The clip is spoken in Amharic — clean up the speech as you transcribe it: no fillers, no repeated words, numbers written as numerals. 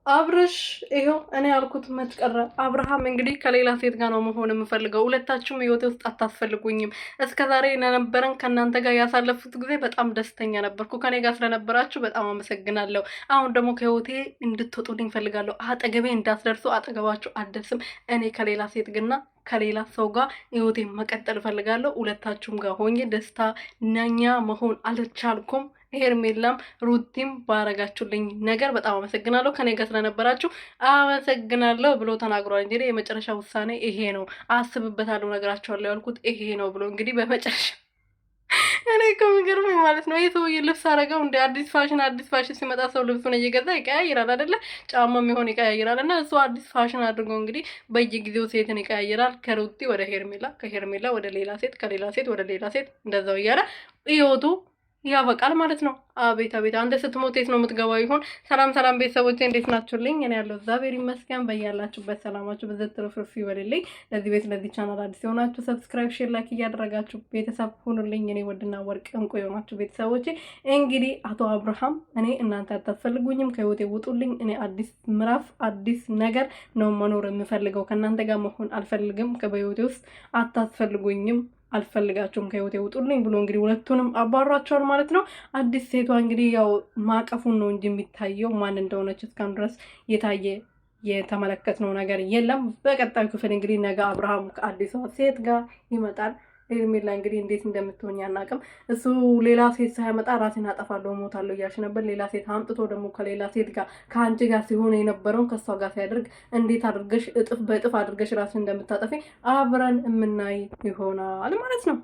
አብርሽ ይኸው እኔ ያልኩት መች ቀረ። አብርሃም እንግዲህ ከሌላ ሴት ጋር ነው መሆን የምፈልገው። ሁለታችሁም ህይወቴ ውስጥ አታስፈልጉኝም። እስከ ዛሬ ለነበረን ከእናንተ ጋር ያሳለፉት ጊዜ በጣም ደስተኛ ነበርኩ። ከኔ ጋር ስለነበራችሁ በጣም አመሰግናለሁ። አሁን ደግሞ ከህይወቴ እንድትወጡልኝ እፈልጋለሁ። አጠገቤ እንዳትደርሱ፣ አጠገባችሁ አልደርስም። እኔ ከሌላ ሴት ግና ከሌላ ሰው ጋር ህይወቴ መቀጠል እፈልጋለሁ። ሁለታችሁም ጋር ሆኜ ደስተኛ መሆን አልቻልኩም። ሄርሜላም ሩቲም ባረጋችሁልኝ ነገር በጣም አመሰግናለሁ፣ ከኔ ጋር ስለነበራችሁ አመሰግናለሁ ብሎ ተናግሯል። እንግዲህ የመጨረሻ ውሳኔ ይሄ ነው፣ አስብበታለሁ፣ ነገራቸዋለሁ ያልኩት ይሄ ነው ብሎ እንግዲህ በመጨረሻ እኔ እኮ የሚገርመኝ ማለት ነው ይህ ሰውዬ ልብስ አረገው እንደ አዲስ ፋሽን፣ አዲስ ፋሽን ሲመጣ ሰው ልብሱን እየገዛ ይቀያይራል አይደለ? ጫማ የሚሆን ይቀያይራል። እና እሱ አዲስ ፋሽን አድርጎ እንግዲህ በየጊዜው ሴትን ይቀያይራል። ከሩቲ ወደ ሄርሜላ፣ ከሄርሜላ ወደ ሌላ ሴት፣ ከሌላ ሴት ወደ ሌላ ሴት፣ እንደዛው እያለ ህይወቱ ያበቃል ማለት ነው። አቤት አቤት! አንተ ስትሞት የት ነው የምትገባው ይሆን? ሰላም ሰላም ቤተሰቦቼ እንዴት ናችሁልኝ? እኔ ያለው እግዚአብሔር ይመስገን። በያላችሁበት ሰላማችሁ ብዝት ትርፍርፍ ይበልልኝ። ለዚህ ቤት ለዚህ ቻናል አዲስ የሆናችሁ subscribe፣ share፣ like እያደረጋችሁ ቤተሰብ ሁኑልኝ። እኔ ውድና ወርቅ እንቁ የሆናችሁ ቤተሰቦቼ እንግዲህ አቶ አብርሃም እኔ እናንተ አታስፈልጉኝም፣ ከህይወቴ ውጡልኝ። እኔ አዲስ ምዕራፍ አዲስ ነገር ነው መኖር የምፈልገው። ከእናንተ ጋር መሆን አልፈልግም። በህይወቴ ውስጥ አታስፈልጉኝም፣ አልፈልጋቸውም፣ ከህይወቴ ውጡልኝ ብሎ እንግዲህ ሁለቱንም አባሯቸዋል ማለት ነው። አዲስ ሴቷ እንግዲህ ያው ማቀፉን ነው እንጂ የሚታየው ማን እንደሆነች እስካሁን ድረስ የታየ የተመለከትነው ነገር የለም። በቀጣዩ ክፍል እንግዲህ ነገ አብርሃም ከአዲሷ ሴት ጋር ይመጣል። ሄርሜላ እንግዲህ እንዴት እንደምትሆኝ አናውቅም። እሱ ሌላ ሴት ሳያመጣ ራሴን አጠፋለሁ እሞታለሁ እያልሽ ነበር። ሌላ ሴት አምጥቶ ደግሞ ከሌላ ሴት ጋር ከአንቺ ጋር ሲሆን የነበረውን ከእሷ ጋር ሲያደርግ እንዴት አድርገሽ እጥፍ በእጥፍ አድርገሽ ራስን እንደምታጠፊ አብረን የምናይ ይሆናል ማለት ነው።